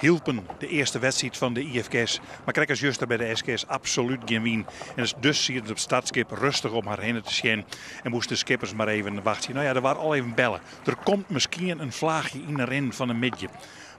Hylpen, de earste wedstriid fan de IFKS. Mar krekt as juster by de SKS absolút gjin wyn. En dus sieten se op it startskip rêstich om har hinne te sjen en moasten de skippers mar even wachtsje. No ja, der waard al even belle. Der komt miskien in flaachje yn de rin fan de middei.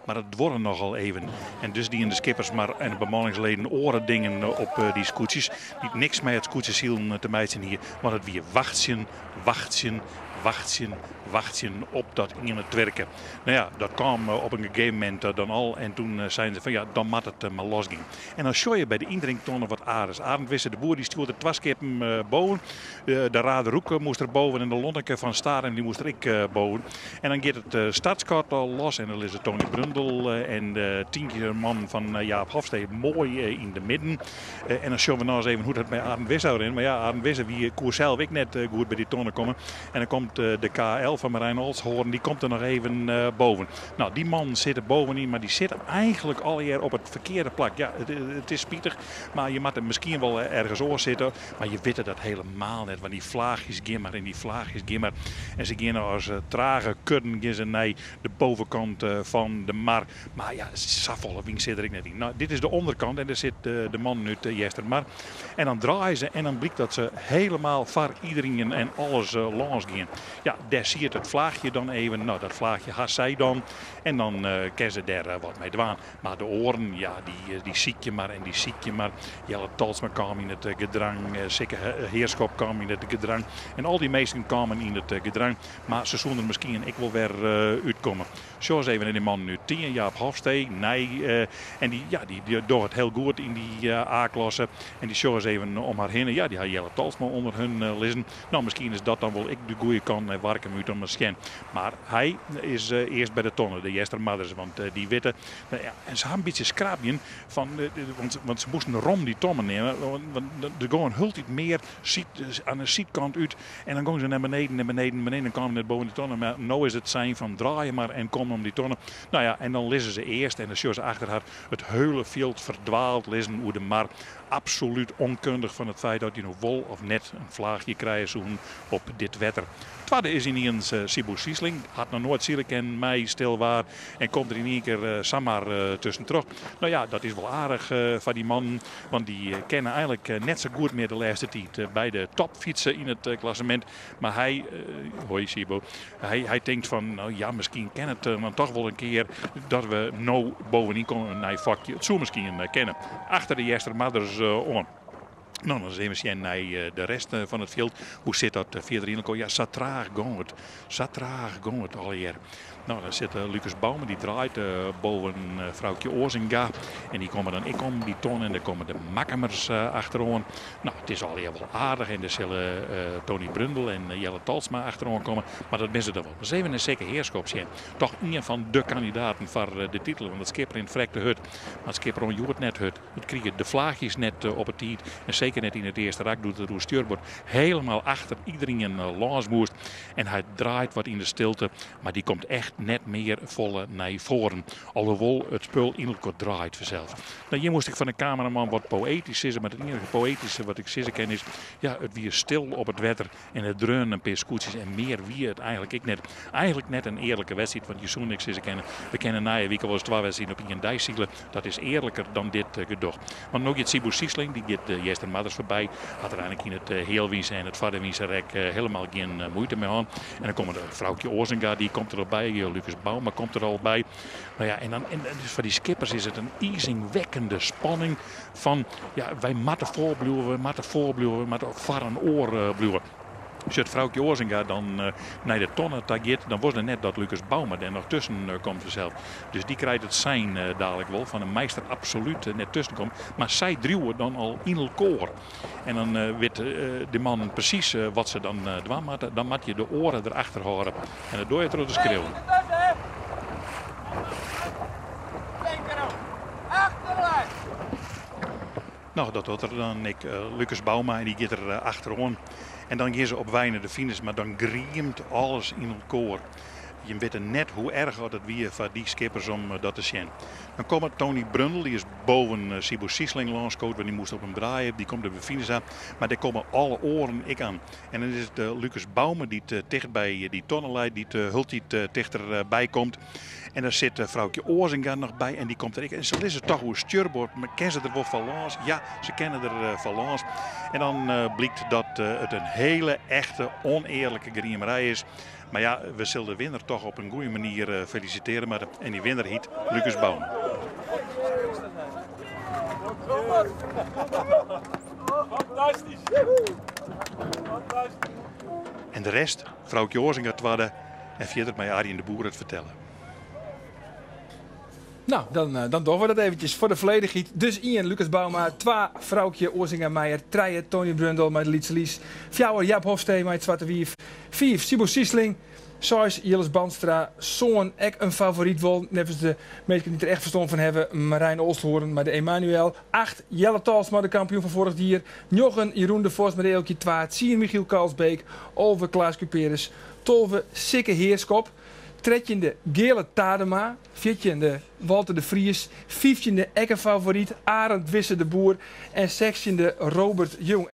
Mar dat duorre nochal even. En dus dienen de skippers mar en de bemanningsleden oare dingen op dy skûtsjes dy't niks mei it skûtsjesilen te meitsjen hie. Want it wie wachtsjen, wachtsjen, wachtsjen, wachtsjen op dat iene twirke. No ja, dat kaam op in gegeven momint dan al en toen seinen se fan ja, dan moat it mar losgean. En dan sjoch je by de yndrinktonne wat aardichs. Arend Wisse de Boer dy stjoerde twa skippen boven. De Raderoek moast der boven en de Lonneke fan Starum dy moast der ek boven. En dan giet it startskot al los en dan lizze Tony Brundel en de tientje mannen fan Jaap Hofstee moai yn de midden. En dan sjogge we noch ris even hoe't it mei Arend Wisse rint. Mar ja, Arend Wisse wie, koe sels ek net goed by dy tonne komme. En dan komt de KL fan Marijn Olsthoorn, dy komt der noch even boven. No, dy mannen sitte bovenyn, mar dy sitte eigenlik allegear op it ferkearde plak. Ja, it is spitich, mar je moatte miskien wol ergens oars sitte. Mar je witte dat helemaal net, want dy flaachjes gean mar en dy flaachjes gean mar. En se geane as trage kudden gean se nei de bovenkant fan de mar. Mar ja, safolle wyn sit der ek net yn. No, dit is de ûnderkant en dêr sit de mannen út Eastermar. En dan draaie se en dan blykt dat se helemaal foar iderien en alles lâns gean. Ja, dêr siet it flaachje dan even. No, dat flaachje ha sy dan. En dan kinne se dêr wat mei dwaan. Mar de oaren, ja, dy sykje mar en dy sykje mar. Jelle Talsma kaam yn it gedrang, Sikke Heerschop kaam yn it gedrang. En al dy minsken kamen yn it gedrang. Mar se soene der miskien ek wol wer útkomme. Sjoch ris even nei dy mannen út Tynje, Jaap Hofstee, nij. En dy, ja, dy dogge it hiel goed yn dy A-klasse. En dy sjogge ris even om har hinne. Ja, dy ha Jelle Talsma ûnder hun lizzen. No, miskien is dat dan wol ek de goede kant nei Warkum út om te sjen. Mar hy is earst by de tonne, de Eastermarders, want dy witte. Ja, en se ha in bytsje skrabjen fan, want se moasten rom dy tonne nimme, want der gongen hieltyd mear aan de sydkant út. En dan gongen se nei beneden en beneden, beneden en kamen net boven dy tonne. Mar no is it sein fan draai mar en kom om dy tonne. No ja, en dan lizze se earst en dan sjogge se achter har it hiele fjild ferdwaald lizzen oer de mar. Absolút ûnkundich fan it feit dat je no wol of net in flaachje krije soenen op dit wetter. Twadde is yniens Siebo Siesling. Hat noch noait sile kinnen mei stil waar en komt der yn ien kear samar tuskentroch. No ja, dat is wol aardich foar dy mannen. Want dy kenne eigenlik net sa goed mear de lêste tiid by de topfytsen yn it klassemint. Mar hy, hoi Siebo, hy, hy tinkt fan, no ja, miskien kin it dan toch wol in kear dat we no bovenyn komme, in nij fokje. It soe miskien kinne. Achter de Eastermarders oan. No, dan ris even sjen nei de rest fan it fjild. Hoe sit dat fierder yn elkoar? Ja, sa traach gong it. Sa traach gong it allegear. No, dan sit Lucas Bouwman, dy draait boven Froukje Oazinga. En dy komme dan ek om dy ton en dêr komme de Makkumers achteroan. No, it is allegear wol aardich en der sille Tony Brundel en Jelle Talsma achteroan komme. Mar dat binne se der wol. Ris even nei Sikke Heerschop sjen. Toch ien fan de kandidaten foar de titel, want it skip rint frekte hurd. Mar it skip rûn hjoed net hurd. It krige de flaachjes net op 'e tiid en seker net yn it earste rak doe't it oer stjurboard helemaal achter iderien lâns moast. En hy draait wat yn de stilte, mar dy komt echt net mear folle nei foaren. Alhoewol it spul yn elkoar draait fansels. No, hjir moast ik fan de kameraman wat poëtysk sizze, mar it iennige poëtyske wat ik sizze kin is, ja, it wie stil op it wetter en der dreaunen in pear skûtsjes en mear wie it eigenlik ek net. Eigenlik net in earlike wedstriid, want je soene ek sizze kinne, we kinne nije wike wolris twa wedstriden op ien dei sile. Dat is earliker dan dit gedoch. Want no giet Siebo Siesling, dy giet de Eastermarders foarby. Hat der eigenlik yn it healwynse en it foarderwynse rek helemaal gjin muoite mei hân. En dan komme der Froukje Oazinga, dy komt der al by. Lucas Bouma komt der al by. No ja, en dan, en dus foar dy skippers is it in izingwekkende spanning fan, ja, wy moatte foarbliuwe, wy moatte foarbliuwe, wy moatte foar in oar bliuwe. As Froukje Oazinga dan nei de tonne ta giet, dan wol se net dat Lucas Bouma dêr noch tusken komt fansels. Dus dy krijt it sein dadelijk wol fan in meester absolút net tusken komt. Mar sy driuwe dan al yn elkoar. En dan wit de man presys wat se dan dwaan moatte. Dan moat je de oaren derachter hâlde. En dat doar je troch te skriuwen. No, dat docht er dan ek. Lucas Bouma en dy giet der achteroan. En dan gean se op wei nei de finish, mar dan griemt alles yn elkoar. Jim witte net hoe erch oft it wie foar dy skippers om dat te sjen. Dan komt Tony Brundel, dy is boven Siebo Siesling lâns skood, want dy moast op him draaie. Dy komt der by finish oan. Mar dêr komme alle oaren ek oan. En dan is it Lucas Boume dy't ticht by dy tonne leit, dy't hieltyd tichterby komt. En dan sit Froukje Oazinga noch by en dy komt der ek. En se lizze toch oer stjurboard, mar kinne se der wol foar lâns? Ja, se kinne der foar lâns. En dan blykt dat it in hiele echte ûnearlike griemerij is. Mar ja, we sille de winner toch op in goede manier felisitearje moatte. En dy winner hyt Lucas Boume. Fantastysk! Fantastysk! En de rest, Froukje Oazinga twadde en fierder mei Arjen de Boer it fertelle. No, dan dogge we dat eventsjes foar de folledichheid. Dus ien, Lucas Bouma, twa, Froukje Oazinga Meijer, trije, Tony Brundel mei de Lytse Lys, fjouwer, Jaap Hofstee mei it Swarte Wief, fiif, Siebo Siesling, seis, Jilles Bandstra, sân, ek in favoryt wol, neffens de minsken dy't der echt ferstân fan hawwe, Marijn Olsthoorn mei de Emanuel, acht, Jelle Talsma, de kampioen fan foarich jier, njoggen, Jeroen de Vos mei de Eelkje twa, tsien, Michiel Kalsbeek, 11, Klaas Kuperus, 12, Sikke Heerschop, trettjinde, Geale Tadema, fjirtjinde, Walter de Vries, fyftjinde, ek in favoryt, Arend Wisse de Boer en sechstjinde, Robert Jong.